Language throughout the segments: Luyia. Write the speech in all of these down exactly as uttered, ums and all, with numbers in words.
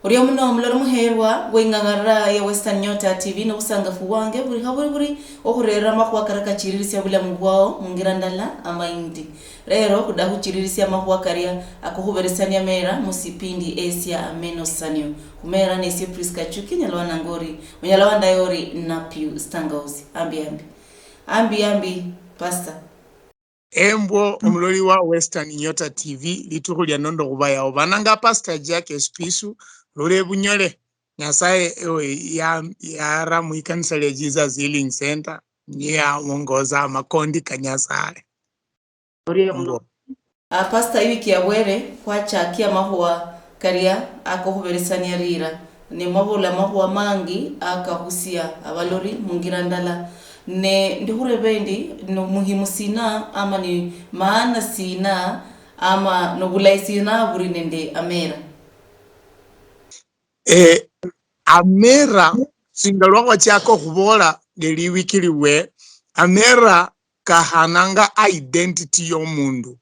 Orio muno omuloli muheerwa w'ing'ang'arira ya Western Nyota T V, n'obusangafu bwange buli habuli buli okhurerera amakhuwa kara kachiririsia bulamu bwao mungira ndala ama indi. Rero khuda khuchiririsia amakhuwa karia akokhuberesania mera musipindi esia amenosanio. Khumera nesie Prisca Chuki, nyala wananga ori, onyala wandaya ori Napiu Stangausi. Ambi ambi. Ambi ambi, Pastor. Embwo omuloli wa Western Nyota T V, litukhu lia nondo khubayawo. Bananga Pastor Jack Espisu, lule bunyole. Nyasaye, eh, ya, yara mwikanisa lia Jesus Healing Center, niye awongoza amakondi ka Nyasaye. Orio muno. Embwo. Ah, Pastor, iwiki yabwere khwachakia amakhuwa karia akokhuberesania lira, ne mwaboola amakhuwa mangi akahusia abalori mungira ndala. Ne ndikhureba endi, nomuhimu sina ama ni maana sina ama nobulayi sina buli nende amera? Eh, amera, singa lwakhwachaka okhuboola ngeliwikiliwe, amera kahananga identity yomundu.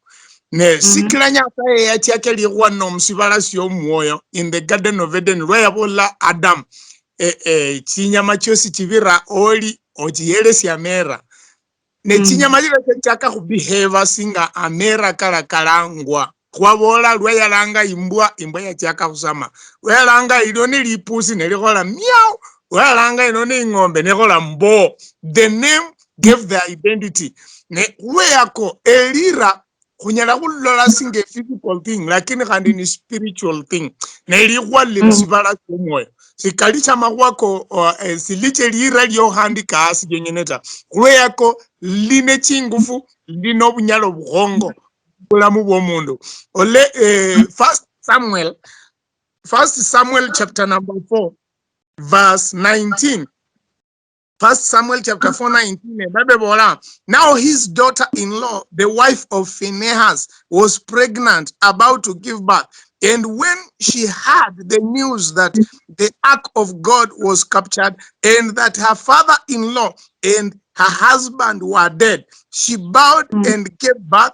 Ne sikila Nyasaye yachaka likhuwa nomusibala siomwoyo in the Garden of Eden, lwa yabola Adam, eh, eh, chinyama chiosi chibira oli, ochiyelesia amera. Ne chinyama chila chiachaka khubehave singa amera kala kalangwa. Khwaboola lwa yalanga imbwa, imbwa yachaka khusama. Lwa yalanga ilio ni lipusi, nelikhola miau. Lwa yalanga ino ni ing'ombe, nelikhola mbo. The name gave the identity. Ne khulweyako, elira khunyala khulola singa a physical thing, lakini khandi ni spiritual thing. Ne likhuwa lili musibala siomwoyo. Sikali siamakhuwa ko, uh, eh, siliche lira liohandika hasi lienyene ta. Khulweyako, lili ne chingufu, lili nobunyala obukhongo bulamu bwomundu. Ole, eh, First Samuel, First Samuel chapter number four, verse nineteen. First Samuel chapter four nineteen, eh, Bible bola, "Now his daughter-in-law, the wife of Phinehas, was pregnant, about to give birth. And when she heard the news that the ark of God was captured and that her father-in-law and her husband were dead, she bowed and gave birth,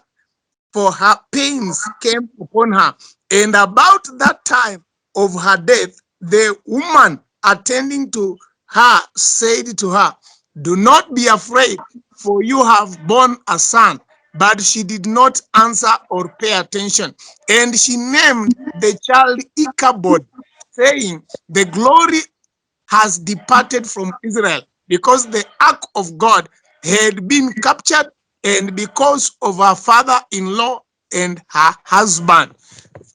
for her pains came upon her. And about that time of her death, the woman attending to her said to her, 'Do not be afraid, for you have borne a son.' But she did not answer or pay attention. And she named the child Ichabod, saying, 'The glory has departed from Israel, because the ark of God had been captured and because of her father-in-law and her husband.'"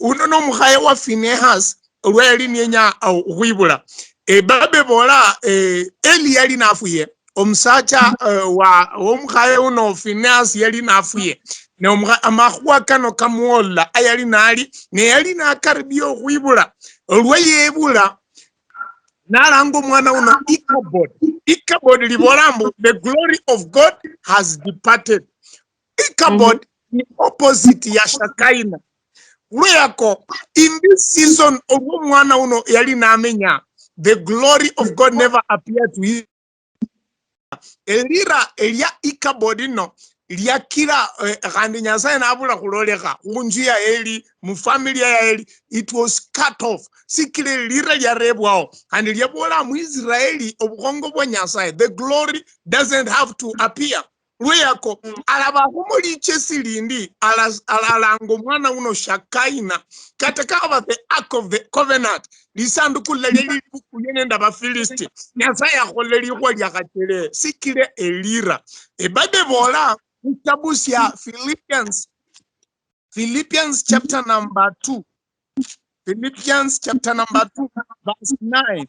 Uno nomukhaye wa Phinehas, olwa yali niyenya, uh, okhwibula. Eh, Bible bola, eh, Eli yali nafuye. Omusacha, eh, wa, womukhaye uno Phinehas yali nafuye. Ne omukha-, amakhuwa kano kamuwola ayali nali, ne yali nakaribia okhwibula. Olwa yebula, nalanga omwana uno Ichabod. Ichabod libola mbu, "The glory of God has departed." Ichabod ni opposite ya Shekinah. Khulweyako, in this season, olwo omwana uno yali namenya, the glory of God never appeared to him. Elira elia Ichabod lino liakira, eh, khandi Nyasaye nabula khulolekha khunzu ya Eli, mufamilia ya Eli, it was cut off. Sikila elira liarebwaho, khandi liabola mu Israeli obukhongo bwa Nyasaye, the glory doesn't have to appear. Lweyako, alabakhamo lichesi lindi, ala-, ala-, alanga omwana uno Shekinah, kata kaba the Ark of the Covenant, lisanduku lilali lili bukuye nende Abafilisti. Nyasaye akholele likhuwa liakhachele, sikile elira. Ebible ebola, mukitabu sia Philippians, Philippians chapter number two. Philippians chapter number two, verse nine.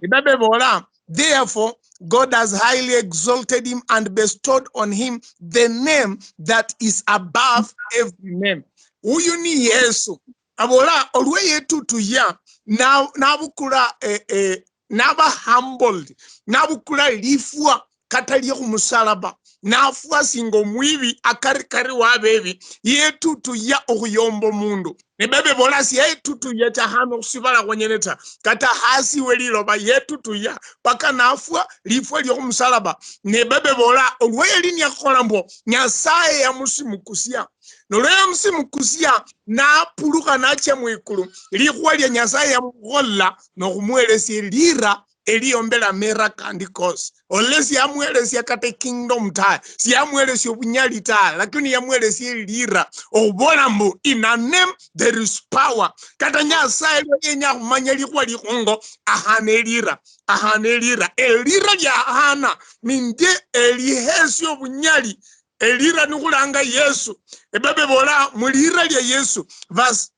Ebible ebola, "Therefore, God has highly exalted him and bestowed on him the name that is above every name." Huyu ni Yesu. Abola, olwa yetutuya, na-, nabukula, eh, eh, naba humbled, nabukula lifwa, kata lie khumusalaba, nafwa singa omwibi akarikari wabebi, yetutuya okhuyomba omundu. Ne Bible ibola siyetutuya ta hano khusibala khwonyene ta, kata hasi we liloba yetutuya, paka nafwa lifwa lio khumusalaba. Ne Bible ibola olwa yali niyakhakhola mbwo, Nyasaye yamusimukusia. Nolwa yamusimukusia, napulukha nachia mwikulu, likhuwa lia Nyasaye yamukholela nokhumuhelesia elira eliombela amera kandi kosi. Olole siyamuhelesia kata kingdom tawe, siyamuhelesia obunyali tawe, lakini yamuhelesia elira, okhubola mbu, "In a name there is power." Kata Nyasaye lwa yenya khumanya likhuwa likhongo, ahana elira, ahana elira. Elira lia ahana nindie elihesia obunyali. Elira nikhulanga Yesu. Ebible ibola mulira lia Yesu. Verse,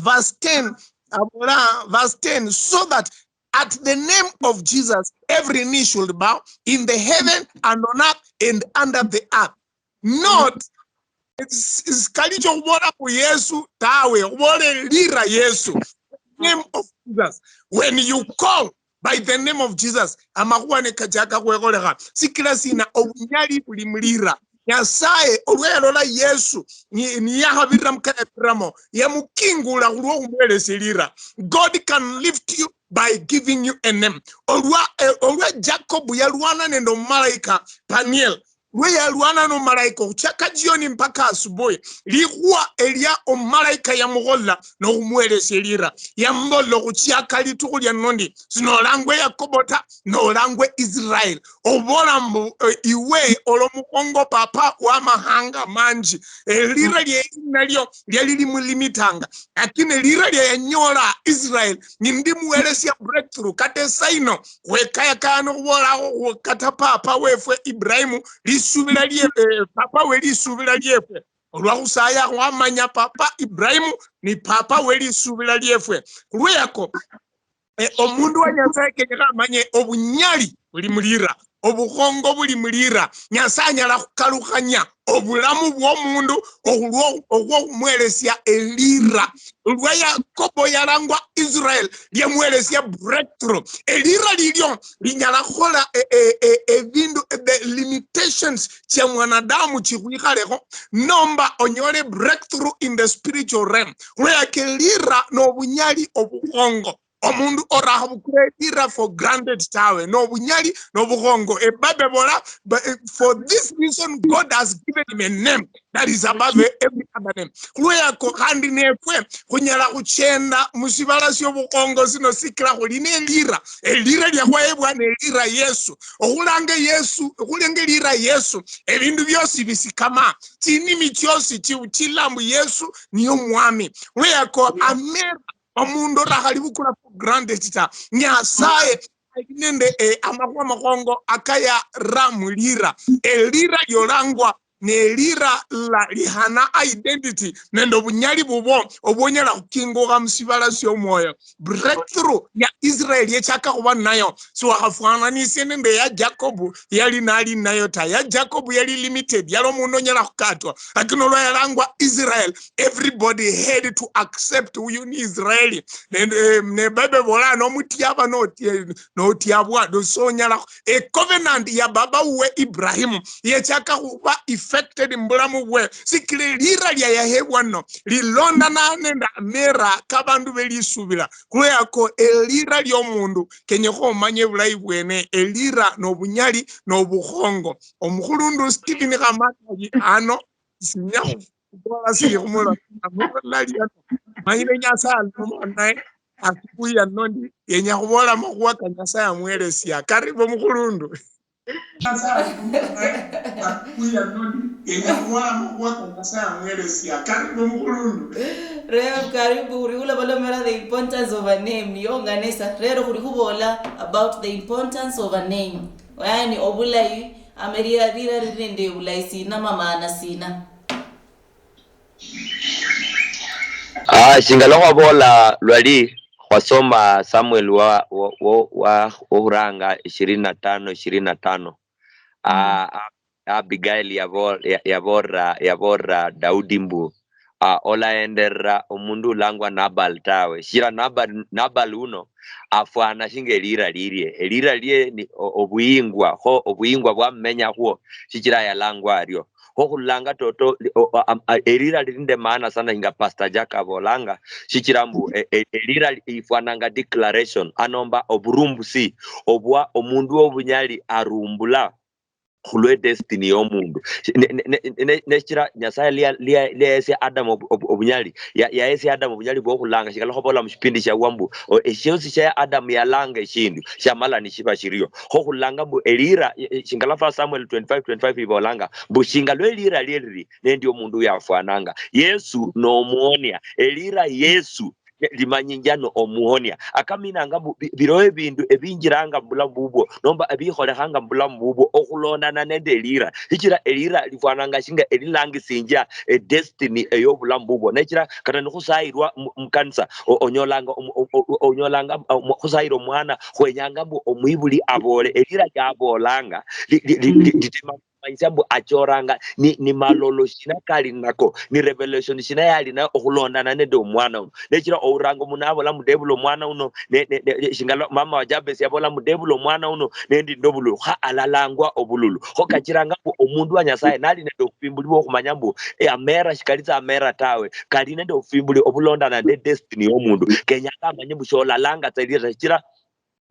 verse ten, abola, verse ten, "So that at the name of Jesus every knee should bow in the heaven and on earth and under the earth." Not, it's, it's kali chokubola ku Yesu tawe, kubola elira Yesu. Name of Jesus. When you call by the name of Jesus, amakhuwa ne kachaka khwekholekha. Sikila sina? Obunyali buli mulira. Nyasaye olwa yalola Yesu ni- niyakhabirira mukayabiramo, yamukingula khulwo khumuhelesia lira. God can lift you by giving you a name. Olwa, eh, olwa Jacob yalwana nende omumalaika Paniel, lwe yalwana nomalaika okhuchaka jioni mpaka asubuhi, likhuwa elia omumalaika yamukholela nokhumuhelesia elira, yamubolela, "Okhuchiaka litukhu lia nondi, sinolangwe Yakobo ta, nolangwe Israel." Obola mbu, eh, iwe olomukhongo, papa wamahanga manji. Elira lie nalio liali limulimitanga, lakini elira lia yanyola Israel, nindimuhelesia breakthrough. Kata esaino khwekayakaya nokhubolakho kata papa wefwe Ibrahimu, lisubila lie, eh, papa we lisubila liefwe. Olwa khusaya khwamanya papa Ibrahimu ni papa we lisubila liefwe. Khulweyako, eh, omundu wa Nyasaye kenyekha amanye obunyali buli mulira, obukhongo buli mulira. Nyasaye anyala khukalukhanya obulamu bwomundu okhulwo-, okhwokhumuhelesia elira. Olwa Yakobo yalangwa Israel, liamuhelesia breakthrough. Elira lilio linyala khukhola e- e- e- ebindu, the limitations chia mwanadamu chikhwikhalekho, nomba onyole breakthrough in the spiritual realm. Khulweyako elira nobunyali obukhongo. Omundu orakhabukula elira for granted tawe, nobunyali nobukhongo. Ebible ibola, but, eh, "For this reason God has given him a name that is above every other name." Khulweyako khandi nefwe khunyala khuchenda musibala siobukhongo sino sikila khuli nelira, elira liakhwayebwa nelira Yesu. Okhulanga Yesu, okhulanga elira Yesu, ebindu biosi bisikama, chinimi chiosi chi- chilambu Yesu niye omwami. Khulweyako amera omundu orakhali bukula for granted ta. Nyasaye ali nende, eh, amakhuwa makhongo akayara mulira. Elira liolangwa nelira la lihana identity nende obunyali bubo obwonyala khukingukha musibala siomwoyo. Breakthrough ya Israel yechaka khuba nayo siwakhafwananisie nende ya Jacob yali nali nayo ta. Ya Jacob yali limited, yali omundu onyala khukatwa, lakini olwa yalangwa Israel, everybody had to accept uyu ni Israeli. Ne, eh, ne Bible ibola nomutiaba noti- notiabwa, nosonyala khu- ecovenant ya baba uwe Ibrahimu yechaka khuba effected mubulamu bwe, sikila elira lia yahebwa no lilondana nende amera kabandu belisubila. Khulweyako elira liomundu kenyekha omanye bulayi bwene, elira nobunyali nobukhongo. Omukhulundu Stephen Khamatali ano, sinyakhu Bora sili khumulola, mulola liano. Manyire Nyasaye ali nomukhana naye, asubuhi ya nondi, yenya khubola makhuwa ka Nyasaye amuhelesia. Karibu mukhulundu. Nyasaye ali nomukhana naye, asubuhi ya nondi, yenya khubola makhuwa ka Nyasaye amuhelesia. Karibu mukhulundu. Rev, karibu, khuli khulomalomela the importance of a name, niyo nganesa. Rero khuli khubola about the importance of a name. Yaani obulayi, ama lira, lira liri nende obulayi sina, ma maana sina. Ah, shingala khwabola lwali khwasoma Samuel wa, wa, wa, wa, wokhuranga ishirini na tano, ishirini na tano. Ah, ah, Abigail yabo-, ya- yaborra, yaborra Daudi mbu, ah, olaenderera omundu ulangwa Nabal tawe. Shichira Nabal, Nabal uno afwana shinga elira lilie. Elira lie ni o-, obuyingwa, kho obuyingwa bwamumenya khwo, shichira yalangwa ario. Kho khulanga toto, o-, o-, am-, a-, elira lili nende maana sana, inga Pastor Jack abolanga, shichira mbu, e-, e-, elira li-, ifwananga declaration, anomba oburumbusi, obwa omundu wobunyali arumbula khulwe destiny yomundu. Shi-, ne-, ne-, ne-, ne-, neshira Nyasaye lia-, lia-, liahesia Adam obu-, obu-, obunyali, ya-, yahesia Adam obunyali bwokhulanga, shingala khubola mushipindi shiawa mbu, o-, eshiosi shia Adam yalanga eshindu, shiamala nishiba shirio. Kho khulanga mbu elira, e-, e-, shingala First Samuel twenty-five twenty-five ibolanga, mbu shinga lwa elira lie liri, nendio omundu uyo afwananga. Yesu nomuonia. Elira Yesu ne-, limanyinjia no omuonia. Akaminanga mbu bi-, biroho ebindu ebinjiranga mubulamu bubwo, nomba ebikholekhanga mubulamu bubwo, okhulondana nende elira. Shichira elira lifwananga shinga elilangisinjia edestiny eyobulamu bubwo. Nechira kata nikhusayirwa mu, mukanisa, o-, onyolanga omu-, o-, o-, o-, onyolanga, o-, mu-, khusayira omwana, khwenyanga mbu omwibuli abole, elira liabolanga, li-, li-, li-, li-, litima manyisia mbu achoranga ni, ni malolo shina kali nako, ni revelation shina yali nayo okhulondana nende omwana uno. Nechira ouranga omundu abola mbu ndebula omwana uno, ne, ne, ne, shingala mama wa Jabez yabola mbu ndebula omwana uno, nendi nobululu, kha alalangwa obululu. Kho kachiranga mbu omundu wa Nyasaye nali nende obufimbuli bwokhumanya mbu, eh, amera shikali tsa amera tawe, kali nende obufimbuli obulondana nende destiny yomundu. Kenyanga amanye mbu sholalanga tsa elira, shichira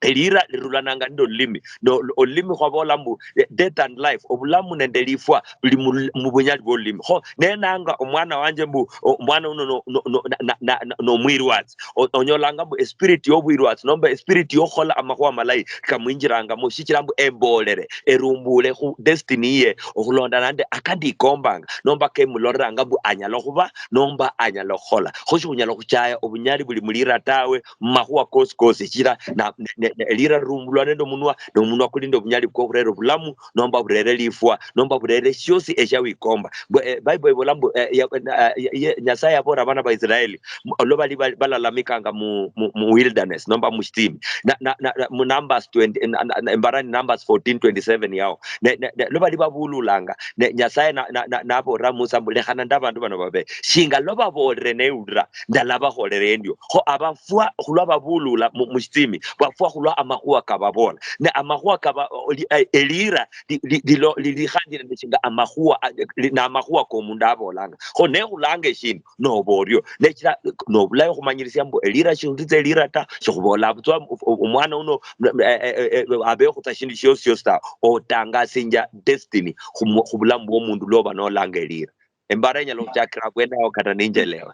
elira lirulananga nende olulimi. No, olulimi khwabola mbu, eh, death and life, obulamu nende lifwa bili mu, mubunyali bwolulimi. Kho nenanga omwana wanje mbu, o-, omwana uno no, no, no, na, na, na, na, nomwirwatsi. O-, onyolanga mbu espirit yobwirwatsi nomba espirit yokhukhola amakhuwa malayi kamwinjirangamo, shichira mbu embolere, erumbule khu destiny ye okhulondana nende akandikombanga, nomba kemulolelanga mbu anyala okhuba, nomba anyala okhukhola. Kho shikhunyala okhuchaya obunyali buli mulira tawe, mumakhuwa kosi kosi, shichira na, ne, ne, ne, lira lirumbulwa nende omunwa, ne omunwa kuli nende obunyali bwokhurera obulamu, nomba burere lifwa, nomba burere shiosi eshia wikomba. Mbu, eh, Bible ibola mbu, eh, ya, na, ya, ya, Nyasaye yabola abana ba Israeli, mu, olwa bali, bali balalamikanga mu, mu, mu wilderness, nomba mushitimi. Na, na, na, na, mu Numbers twenty, na, na, na, embara ni Numbers fourteen twenty-seven yao. Ne, ne, ne, lwa bali babululanga, ne, Nyasaye na, na, na, naboolera Musa mbu, "Lekhana nende abandu bano babe. Shinga lwa baboolere newulira, ndalabakholera endio." Kho abafwa khulwa babulula mu, mushitimi, bafwa khulwa amakhuwa kababola. Ne amakhuwa kaba, oli, eh, elira, li, li, lilo, li, likhandi nende shinga amakhuwa, a, li, na amakhuwa komundu abolanga. Kho nekhulanga eshindu, noba orio. Nechira, nobulayi khumanyirisia mbu elira shihulitsa elira ta, shikhubola butswa o-, o-, omwana uno, m-, m-, eh, eh, eh, eh, abekhutsa shindu shiosi shiosi ta. Otangasinja destiny khumu-, khubulamu bwomundu lwoba nolanga elira. Embara inyala khuchakira abwene ao kata ninjelewe.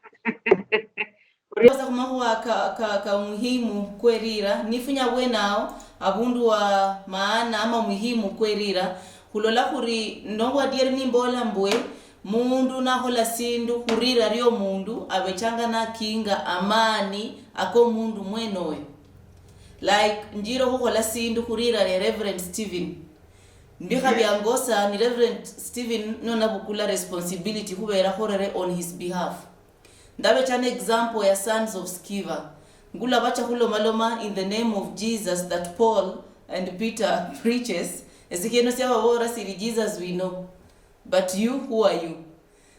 Oriosa khumakhuwa ka, ka, ka muhimu kwerira, nifunya abwene ao abundu wa maana ama muhimu kwerira, khulola khuri nobwadieri nimbola mbwe, mundu nakhola sindu khurira rio mundu, abechanga nakinga amani ako mundu mwenoyo. Like, njira khukhola sindu khurira ria Reverend Stephen. Mbikha bia ngosa ni Reverend Stephen nona bukula responsibility khubera khorere on his behalf. Ndabecha ne example ya sons of Sceva. Ngula bacha khulomaloma in the name of Jesus that Paul and Peter preaches. Esikieno siababora siri, "Jesus we know, but you, who are you?"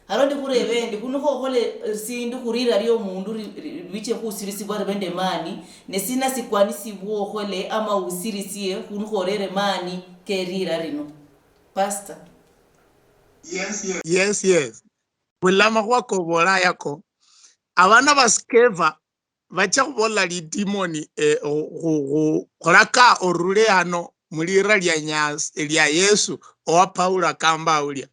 Haro ndi khureba endi, khunu khokhole, eh, sindu khurira rio mundu ri-, ri-, riche khusirisibwa ribe nde mani, ne sina sikwanisibwa okhole ama usirisie khunu khorere mani kerira rino? Pastor. Yes, yes. Yes, yes. Bula makhuwa kobola yako. Abana ba Sceva bacha khubola lidimoni, eh, khu-, khu-, khu-, khulaka orule hano mulira lia Nyas-, lia Yesu, owa Paulo akamba ulia.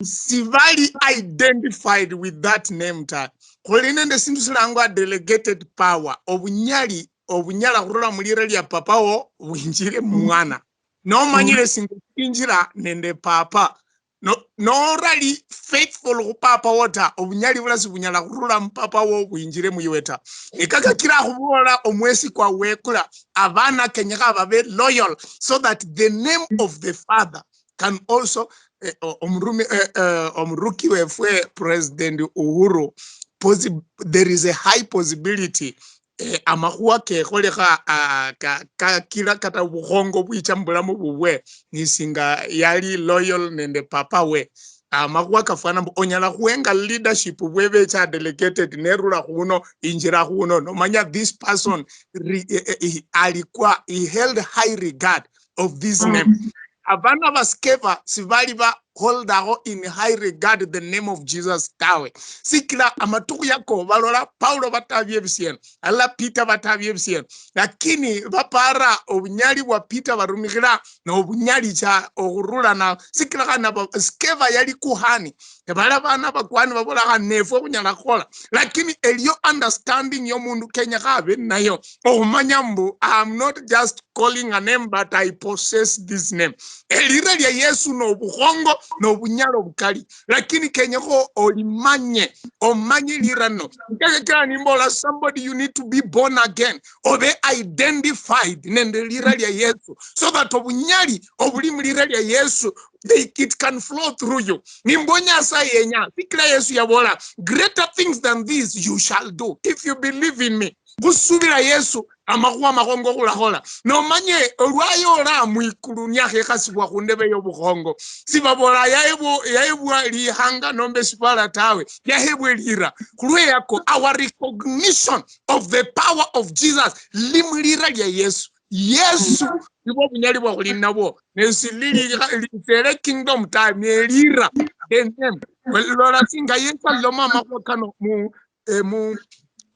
Sibali identified with that name ta. Khuli nende sindu silangwa delegated power, obunyali, obunyala khurula mulira lia papa wo, bwinjire mumwana. Nomanyire singa sinjira nende papa, no, norali faithful khu papa wo ta, obunyali bula sibunyala khurula mu papa wo bwinjire muiwe ta. Ekakakira khubola omwesikwa wekula, abana kenyekha babe loyal so that the name of the father can also, eh, o-, omurumi-, eh, eh, omuruki wefwe President Uhuru, possi-, there is a high possibility eh, amakhuwa kekholekha, ah, ka-, kakila kata obukhongo bwicha mubulamu bubwe, nisinga yali loyal nende papa we. amakhuwa kafwana mbu onyala khuhenga leadership bwebecha delegated, nerula khuno, injira khuno, nomanya this person re- eh, eh, he- alikuwa, he held high regard of this name. Abana ba Skeva sibali ba holdaho in high regard the name of Jesus tawe. Sikila amatukhu yako balola Paulo batabia ebisieno, ala Peter batabia ebisieno. Lakini bapara obunyali bwa Peter barumikhira nobunyali cha okhurulana. Sikila khana ba- Skeva yali kuhani. Ebala bana bakwani babola khana nefwe khunyala khukhola. Lakini eliyo understanding yomundu kenyekha abe nayo. Okhumanya mbu, I'm not just calling a name, but I possess this name. Elira lia Yesu nobukhongo, nobunyala obukali. Lakini kenyekho olimanye, omanye lira no. Ngekekeraa nimbola somebody, you need to be born again. Obe identified nende lira lia Yesu. So that obunyali obuli mulira lia Yesu, they, it can flow through you. Nimbo Nyasaye yenya, sikila Yesu yabola, "Greater things than these you shall do if you believe in me." Khusubira Yesu, amakhuwa makhongo khulakhola. Nomanye olwayola mwikulu niakhekhasibwa khundebe yobukhongo. Sibabola yaebwa, yaebwa lihanga nombe sibala tawe. Yahebwe lira. Khulweyako, our recognition of the power of Jesus li mulira lia Yesu. Yesu nibwo obunyali bwa khuli nabwo. Nesi lili lifere kingdom time, elira. The name. Lola singa Yesu aliloma amakhuwa kano mu, eh, mu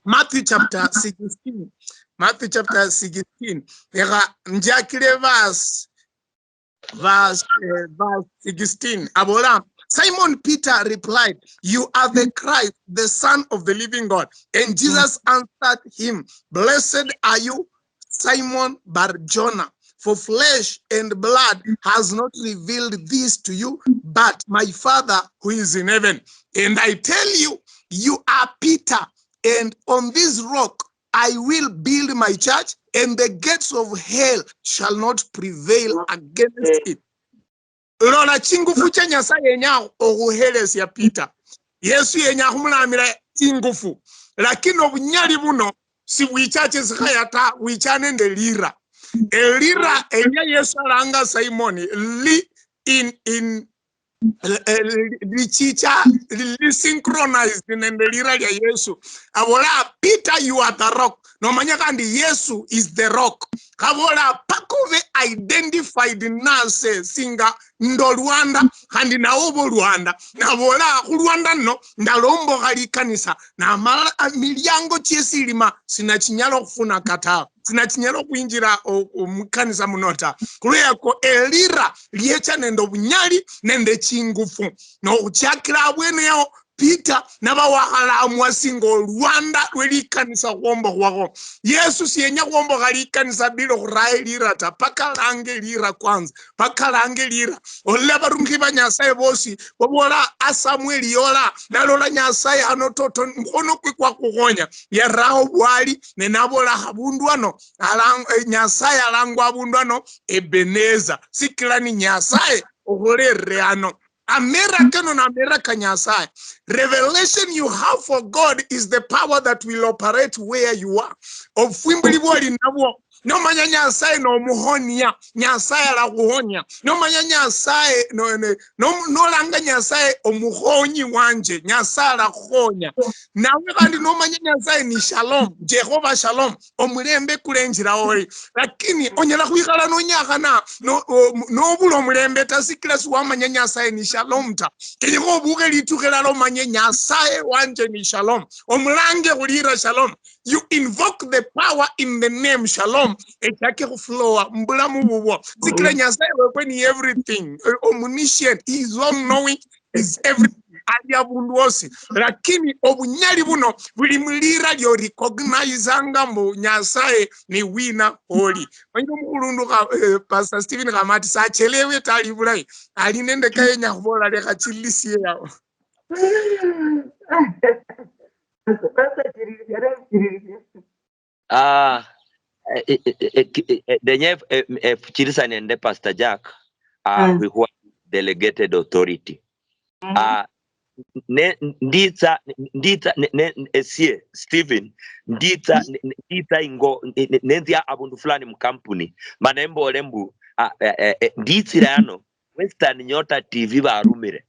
Matthew chapter sixteen. Matthew chapter sixteen. Lekha njakire verse, verse, eh, verse sixteen. Abola, Simon Peter replied, "You are the Christ, the Son of the living God." And Jesus answered him, "Blessed are you, Simon Bar Jonah, for flesh and blood has not revealed this to you, but my Father who is in heaven. And I tell you, you are Peter, and on this rock I will build my church, and the gates of hell shall not prevail against it." Lola chingufu cha Nyasaye yenya okhuhelesia Peter. Yesu yenya khumulamila chingufu, lakini obunyali buno sibwicha chisikhaya ta, bwicha nende lira. Elira elia Yesu alanga Simon li in, in, eh, li- lichicha li- li synchronized nende lira lia Yesu. Abola, "Peter, you are the rock." Nomanya khandi Yesu is the rock. Khabola, "Paka obe identified nase singa ndo Rwanda, khandi nawe obe Rwanda." Nabola, "Khu Rwanda nno ndalombokha likanisa, namala emiliango chiesilima sinachinyala okhufunaka tawe, sinachinyala okhwinjira o- o- mukanisa muno ta." Khulweyako elira liecha nende obunyali nende chingufu. Nokhuchakira abwene yao, Peter naba wakhalamwa singa olwanda lwe likanisa khwombokhwakho. Yesu siyenya khwombokha likanisa bila okhuraha elira ta, paka alange elira kwanza, paka alange elira. Olola abarumikhi ba Nyasaye bosi babola, "A Samuel yola, nalola Nyasaye hano toto, mukhono kwe kwakhukhonya." Yaraho bwali, ne nabola, "Habundu hano alang- eh, Nyasaye alangwa abundu hano Ebeneza, sikila ni Nyasaye okhulerere hano." Amera kano na amera ka Nyasaye. Revelation you have for God is the power that will operate where you are. Obufwimbuli bwoli nabwo, nomanya Nyasaye nomuhonia, Nyasaye alakhuhonia. Nomanya Nyasaye no- ne- no- nolanga Nyasaye omukhonyi wanje, Nyasaye alakhukhonya. Nawe khandi nomanya Nyasaye ni Shalom, Jehovah Shalom, omulembe kulenjira oli. Lakini onyala khwikhala nonyakhana no- o- nobula omulembe ta, sikila siwamanya Nyasaye ni Shalom ta. Kenyekha obukhe litukhu elala omanye, "Nyasaye wanje ni Shalom." Omulange khulira Shalom. You invoke the power in the name Shalom. Echake khuflowa mubulamu bubwo. Sikila Nyasaye wefwe ni everything. Omniscient, he is all knowing, is everything. Ali abundu wosi. Lakini obunyali buno buli mulira lio recognizanga mbu Nyasaye ni wina oli. Manyire omukhulundu kha- eh, Pastor Stephen Khamati sachelewe ta, ali bulayi. Ali nende kayenya khubola, lekha chililisie yao. Ah, eh, eh, eh, eh, ki- eh, eh, denye eh, eh, fuchirisa nende Pastor Jack, ah, khwikhwa delegated authority. Ah, ne nditsa nditsa ne, ne, esie Stephen, nditsa ne- ne- nditsa ingo ne- ne- nenzia abundu fulani mukampuni, mana embole mbu, ah, eh, eh, eh, nditsire ano, Western Nyota T V barumire.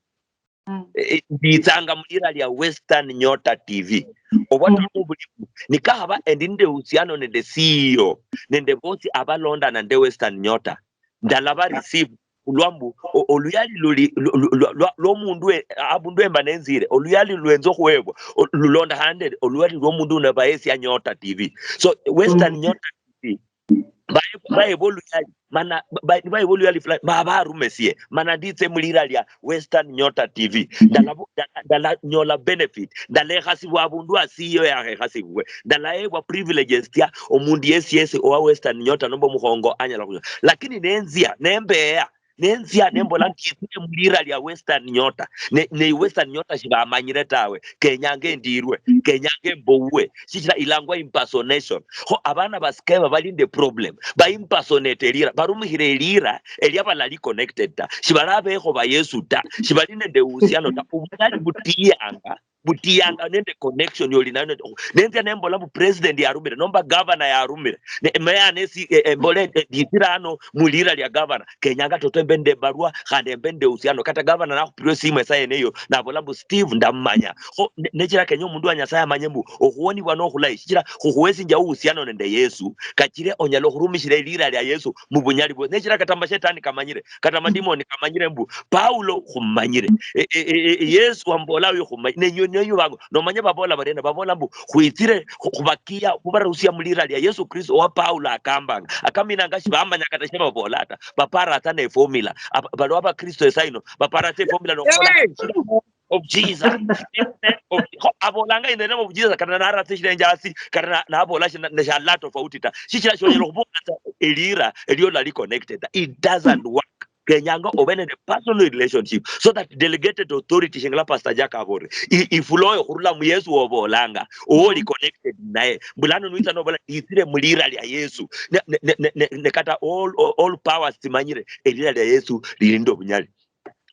Eh, nditsanga mulira lia Western Nyota T V. Obwatoto buli, nikakhaba endi nende uhusiano nende C E O, nende bosi abalondana nende Western Nyota, ndalaba receive khulwa mbu, o-, oluyali luli, lu-, lu-, lwa, lwa, lwomundu e-, abundu emba nenzire, oluyali lwenza okhuebwa, o-, lulondokhana nende oluyali lwomundu uno bayesia Nyota T V. So, Western Nyota T V, baye-, bayeba oluyali, mana, ba-, ba-, bayeba oluyali fulani, ma barumesie, mana nditse mulira lia Western Nyota T V, ndalabu-, ndala-, ndalanyola benefit, ndalekhasibwa abundu a C E O yakhekhasibwe, ndalaebwa privileges tia omundu yesi yesi owa Western Nyota nomba omukhongo anyala khunyola. Lakini nenzia, nembeya, nenzia nembola nditsire mulira lia Western Nyota, ne, ne Western Nyota shibamanyire tawe, kenyanga endirwe, kenyanga embowe, shichira ilangwa impersonation. Kho abana basikeba bali nende problem, ba impersonate elira, barumikhire elira elia balali connected ta, shibali abekho ba Yesu ta, shibali nende uhusiano ta, obulali butiyanga, butiyanga nende connection yoli nayo nende, nenzia nembola mbu president yarumire, nomba governor yarumire, ne, meya nesi, e, e, mbole, e, nditsira ano mulira lia governor, kenyanga toto embe nende barua, khandi embe nende uhusiano. Kata governor nakhupirwa esimu esaa yene eyo, nabola mbu, "Steve, ndamumanya." Kho, ne-, nechira kenya omundu wa Nyasaye amanye mbu okhuonibwa nokhulayi, shichira khukhuhesinjia uhusiano nende Yesu, kachire onyala okhurumishira elira lia Yesu mubunyali bwo. Nechira kata mashetani kamanyire, kata madimoni kamanyire mbu Paulo khumanyire. E, e, e, e, Yesu wambola uyo khumanyire. Nenyu, nenyu bango, nomanya babola bariena? Babola mbu, "Khwitsire khu-, khubakia, khubarusia mulira lia Yesu Kristo wa Paulo akambanga." Akaminanga shibamanya kata shibabola ta. Bapara ata ne formula. Aba-, baliwo Abakristo esaa ino, bapara ata eformula nokubola, "In the name of Jesus." In the name of, kho, abolanga, "In the name of Jesus," kata narasa eshilenje asi, kata na-, nabola shina-, neshala tofauti ta. Shichira shonyala khubola ta elira elio lali connected ta. It doesn't work. Kenyanga obe nende personal relationship so that delegated authority, shingala Pastor Jack abore, i-, iflow okhurula mu Yesu wobolanga, owoli connected naye. Bulano nwitsa nobola, "Nditsire mulira lia Yesu." Ne, ne, ne, ne, ne, ne kata all, all, all powers tsimanyire, elira lia Yesu lili nende obunyali.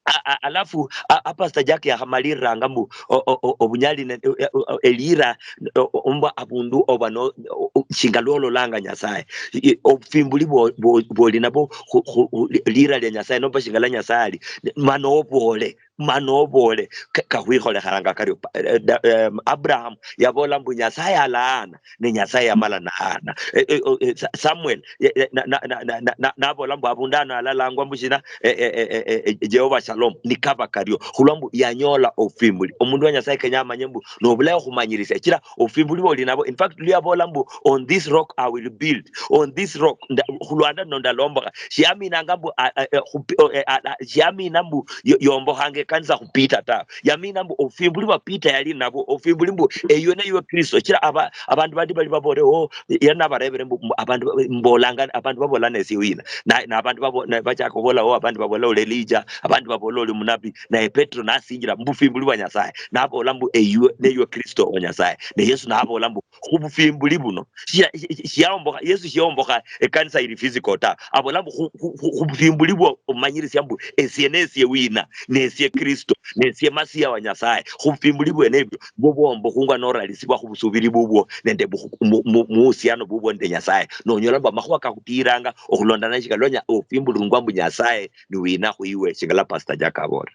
A-, a-, alafu, a-, a Pastor Jack yakhamaliriranga mbu, o-, o-, o-, obunyali ne-, o-, o-, o-, elira, o-, o-, omba abundu oba no-, o-, o-, shinga lwololanga Nyasaye. I-, i-, obufimbuli bwo-, bwo-, bwoli nabwo khu-, khu-, khu-, li-, lira lia Nyasaye, nomba shinga la Nyasaye ali, mana oboole, mana oboole, ka-, kakhwikholekheranga kario. Pa-, eh, da-, em, Abraham yabola mbu Nyasaye alaana, ne Nyasaye yamala nahaana. E, e, o, e, Sa-, Samuel, ye, ye, na, na, na, na, na, na, nabola mbu abundu ano alalangwa mbu shina, e, e, e, e, e, e, Jehovah Shalom, nikaba kario. Khulwa mbu yanyola obufimbuli. Omundu wa Nyasaye kenya amanye mbu nobulayi okhumanyirisia. Chira obufimbuli boli nabo. In fact, luyabola mbu, "On this rock I will build. On this rock, nda-, khulwanda luno ndalombokha." Shiaminanga mbu, a, a, a, khupi-, o, e, a, a, shiamina mbu yo-, yombokhanga ekanisa khu Peter ta. Yamina mbu obufimbuli bwa Peter yali nabwo, obufimbuli mbu eyo niyo Kristo. Chira aba-, abandu bandi bali babole, "Oh, yali nabarebere mbu, mbu abandu ba-, mbolanga, abandu babola nesie wina?" Na, na abandu babo-, na bachaka kubola, "Oh, abandu babola oli Elijah, abandu babola oli munabi." Naye Petro nasinjira mubufimbuli bwa Nyasaye, nabola mbu, "Eywe, neywe Kristo wa Nyasaye." Ne Yesu nabola mbu, "Khubufimbuli buno," shia-, shi-, shi-, shiaombokha, Yesu shiaombokha ekanisa ili physical ta. Abola mbu, "Khu-, khu-, khu-, khubufimbuli bwo omanyirisia mbu esie nesie wina, nesie Kristo, nesie Masiya wa Nyasaye." Khubufimbuli bwene ebwo, bwo bwombokhungwa noralisibwa khubusubiri bubwo nende mu-, mu-, mu-, muhusiano bubwo nende Nyasaye. Nonyola mbu amakhuwa kakhutiranga okhulondana neshikalwa nya-, ofimbulirungwa mbu Nyasaye ni wina khwiwe, shingala Pastor Jack abora.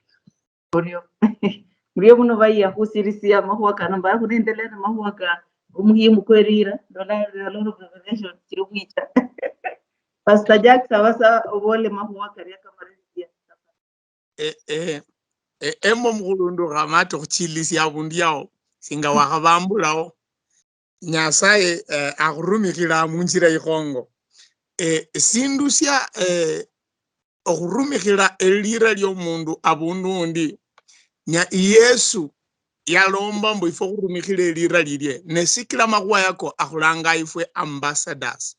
Orio. Murio muno bayi yakhusirisia amakhuwa kano, mbara khunendelea na makhuwa ka omuhimu kwerira, ndola a lot of revelation chiri khwicha. Pastor Jack, saba sa obole makhuwa karia kamalisia. Eh, eh, eh, embo mukhulundu khamata okhuchilisia abundu yao, singa wakhabambulao. Nyasaye, eh, akhurumikhila munjila ikhongo. Eh, esindu sia, eh, okhurumikhila elira liomundu abundu undi, nya Yesu yalomba mbu ifwe khurumikhile elira lilie, ne sikila amakhuwa yako akhulanga ifwe ambassadors.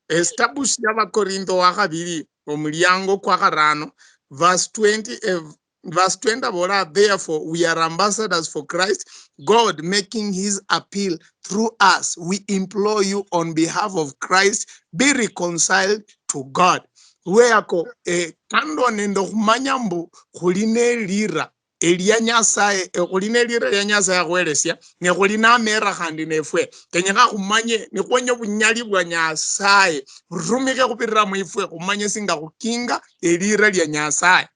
Esitabu sia Bakorintho wa khabili, omuliango kwa kharano, verse twenty, eh, verse twenty abola, "Therefore, we are ambassadors for Christ, God making his appeal through us. We implore you on behalf of Christ, be reconciled to God." Weyako, eh, kando nende okhumanya mbu khuli nelira elia Nyasaye, eh, khuli nelira lia Nyasaye akhwelesia, ne khuli namera khandi nefwe. Kenyekha khumanye, nikhwenya obunyali bwa Nyasaye, rumikhe khubirira mwifwe, khumanye singa khukinga elira lia Nyasaye.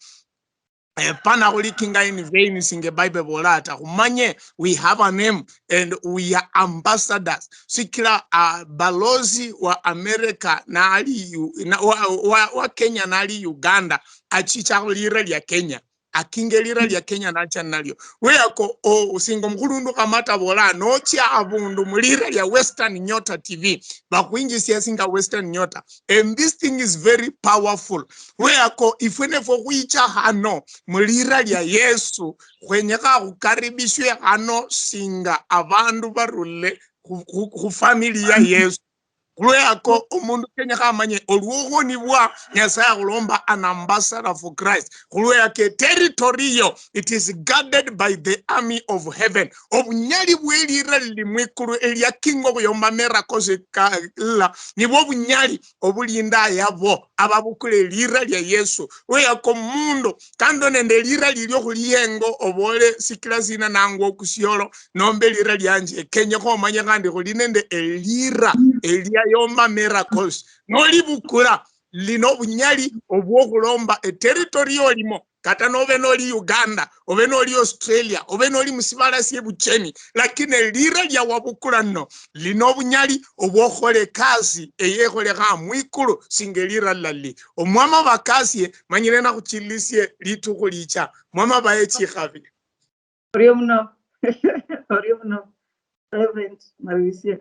Eh, pana khulikinga in vain, singa Bible bola ata, khumanye we have a name and we are ambassadors. Sikila, ah, balozi wa America nali U-, na, wa, wa, wa Kenya nali Uganda, achicha khulira lia Kenya. Akinga elira lia Kenya nacha nalio. Lweyako, o, singa omukhulundu kama tabola, nochia abundu mulira lia Western Nyota T V, bakhwinjisia singa Western Nyota. And this thing is very powerful. Lweyako, ifwe nefwe khwicha hano mulira lia Yesu, khwenyekha khukaribishwe hano singa abandu barule khu, khu, khu family ya Yesu. Khulweyako, omundu kenyekha amanye olwokhonibwa Nyasaye akhulomba an ambassador for Christ. Khulweyako, territory yo, it is guarded by the army of heaven. Obunyali bwelira lili mwikulu eliakingwa okhuyomba mera kosi kala, nibwo obunyali obulinda yabo ababukula elira lia Yesu. Lweyako, omundu kando nende elira lilio khuliengo, obole, sikila sina nangwa okusiolo, nomba elira lianje, kenyekha omanye khandi khuli nende elira eliayomba miracles. Nolibukula, lino obunyali obwokhulomba eterritorial olimo, kata nobe noli Uganda, obe noli Australia, obe noli musibala sie Bucheni, lakini elira lia wabukula nno, lino obunyali obwokhukhola ekasi eyekholekha mwikulu singa elira lali. Omwama bakasie, manyire nakhuchililisie litukhu licha. Mwama baye chikhabi. Orio muno. Orio muno. Reverend, malisia.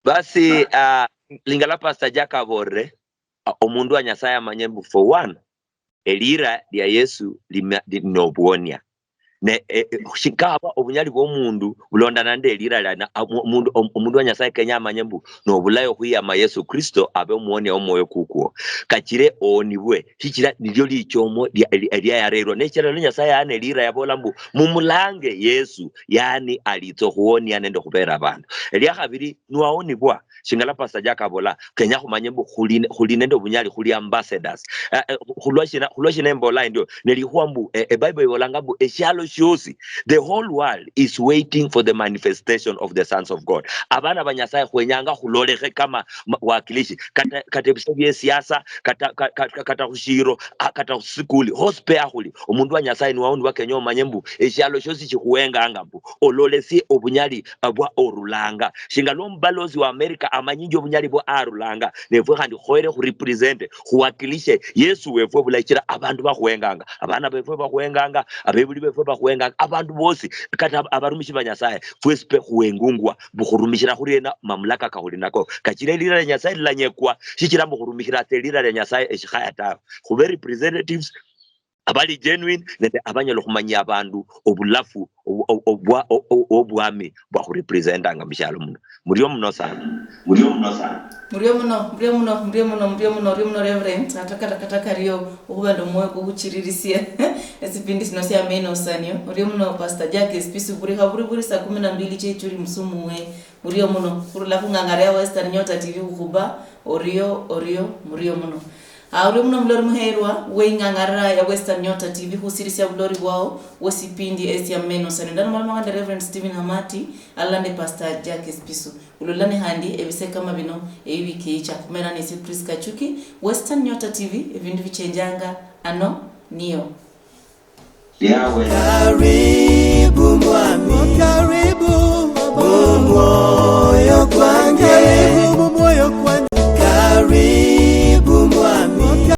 Basi, ah, lingala Pastor Jack aborere, ah, omundu wa Nyasaye amanye mbu for one, elira lia Yesu lima-, li-, nobuonia. Ne, eh, eh, shikaba obunyali bwomundu bulondana nende elira lia na-, ah, mu-, omundu, om-, omundu wa Nyasaye kenya amanye mbu nobulayi okhwiyama Yesu Kristo abe omuonia womwoyo kukwo. Kachire oonibwe, shichira nilio lichomo lia, lia, lia yarerwa. Nechira lwa Nyasaye yaana elira yabola mbu, "Mumulange Yesu, yaani alitsa okhuonia nende okhubeera abandu." Elia khabiri, niwaonibwa, shingala Pastor Jack abola, kenya khumanye mbu khuli, khuli nende obunyali, khuli ambassadors. Eh, eh, khulwa shina, khulwa shina embola endio? Nelikhuwa mbu, eh, eh, Bible ibolanga mbu eshialo shiosi, the whole world is waiting for the manifestation of the sons of God. Abana ba Nyasaye khwenyanga khulolekhe kama ma-, wakilishi. Kata, kata ebise bie siasa, kata, ka-, ka-, ka-, kata khushiro, a-, kata khusikuli, hosi pe akhuli. Omundu wa Nyasaye niwaonibwa kenya omanye mbu eshialo shiosi shikhuwenganga mbu ololesie obunyali, ah, bwa orulanga. Shinga lwa omubalozi wa America amanyinji obunyali bwa arulanga, nefwe khandi khoere khurepresente, khuwakilishe Yesu wefwe bulayi, chira abandu bakhuwenganga, abana befwe bakhuwenganga, abebuli befwe bakhuwenganga, abandu bosi, kata ab-, abarumishi ba Nyasaye, fwesi pe khuwengungwa mbu khurumishira khuriena mamulaka kakhuli nako. Kachira elira lia Nyasaye lilanyekwa, shichira mbu khurumishira tsa elira lia Nyasaye eshikhaya tawe. Khube representatives abali genuine nende abanyala okhumanyia abandu obulafu obu-, obu-, obwa-, o-, o-, obwami bwakhurepresentanga mushialo muno. Murio muno sana. Murio muno sana. Murio muno, murio muno, murio muno, murio muno, orio muno Reverend, ata kata kata kario okhuba nende omwoyo kwobuchiririsie esipindi sino sia Amenosanio. Orio muno Pastor Jack Espisu, buri khaburi buri saa kumi na mbili chechuli musumuwe. Murio muno, khurula khung'ang'ara ya Western Nyota T V khukhuba, orio, orio, murio muno. Ah, orio muno mulori muherwa weing'ang'ara ya Western Nyota T V khusirisia bulori bwao wesipindi esia Amenosanio. Ndanomaloma nende Reverend Stephen Hamati, alala nende Pastor Jack Espisu. Ulolane khandi ebise kama bino eyiwiki yicha. Khumera nesie Prisca Chuki, Western Nyota T V, ebindu bichenjanga ano niyo. Yahweh.